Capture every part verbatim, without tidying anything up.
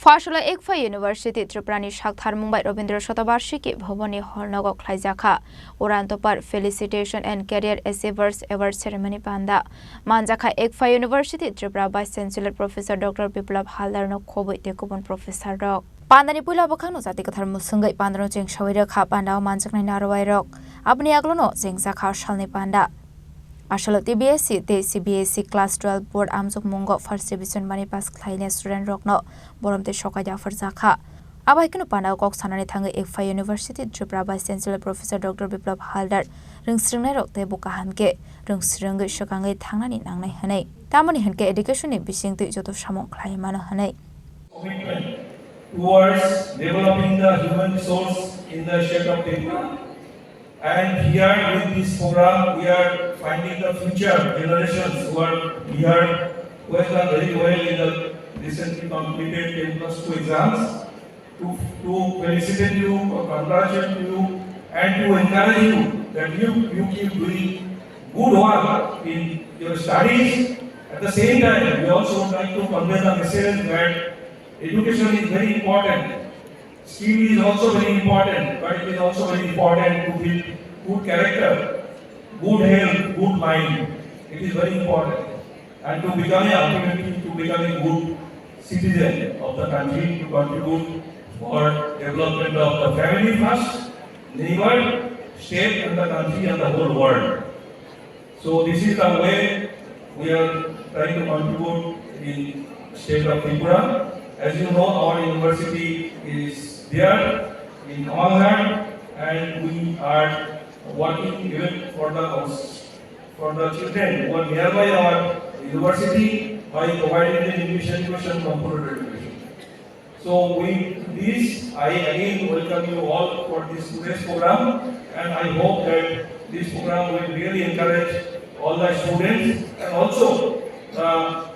Phaisalo Ekpha University Tripura ni saktharmung bai Rabindra Shatabarshiki Bhavan ni hall nogo khlaijakha Urantopar Felicitation and Career Achievers Award Ceremony panda. Manjakha Ekpha University Tripura Vice Chancellor Professor Doctor Biplab Haldar no khobwi tei kubun professor rok. Panda ni puila bwkhak no jati kwthar mwswngwi panda no chengsawi rwkha. Panda o manjaknai narwai rok. Aboni aglo no chengjakha salni panda. Asalo T B S E tei C B S E class twelve board amjokmungo first division mani pass khlainai student rokno borom tei sokai yapharjakha. Abo hai kheno pandao kok sanani thangwi Ekpha University Tripura Vice Chancellor Professor Doctor Biplab Haldar rwngsrwngnai rok tei bo kaham khe rwngsrwngwi swkangwi thangnani nangnai hwnwi. Tamoni hwnkhe education ni bisingtwi joto samung khlai mano hwnwi. Commitment towards developing the human resource in the state of Tripura. And here with this program, we are finding the future generations who are here, who have done very well in the recently completed ten plus two exams, to, to felicitate you, to congratulate you, and to encourage you that you, you keep doing good work in your studies. At the same time, we also would like to convey the message that education is very important. Skill is also very important, but it is also very important to build good character, good health, good mind. It is very important. And to become a, ultimately to become a good citizen of the country, to contribute for development of the family first, neighbor, state and the country and the whole world. So this is the way we are trying to contribute in state of Tripura. As you know, our university is there in Kamalghat, and we are working even for the, for the children who are nearby our university by providing them English education, computer education. So with this, I again welcome you all for this today's program, and I hope that this program will really encourage all the students and also the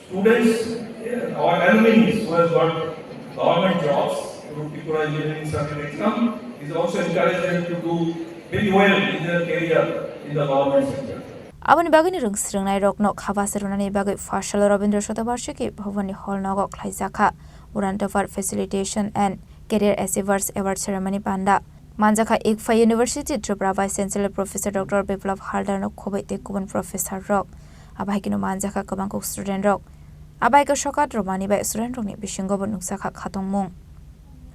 students, uh, our alumni who has got government jobs through Tripura Engineering Certificate exam, is also encourage them to do very well in their career in the government sector. Aboni bagwino rwngsrwngnai rokno khabase rwnani bagwi phaisalo Rabindra Shatabarshiki Bhavan ni hall nogo khlaijakha Urantopar Facilitation and Career Achievers Award Ceremony panda. Manjakha Ekpha University Tripura Vice Chancellor Professor Doctor Biplab Haldar no khobwi tei kubun professor rok. Abo hai kheno manjakha kwbang kok student rok. Abo hai khe sokat rwmani bai student rokni bisingo bo nukjakha khatungmung.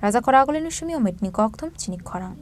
Raja Khoragulini Sumi Omitni kokthum chini khorang.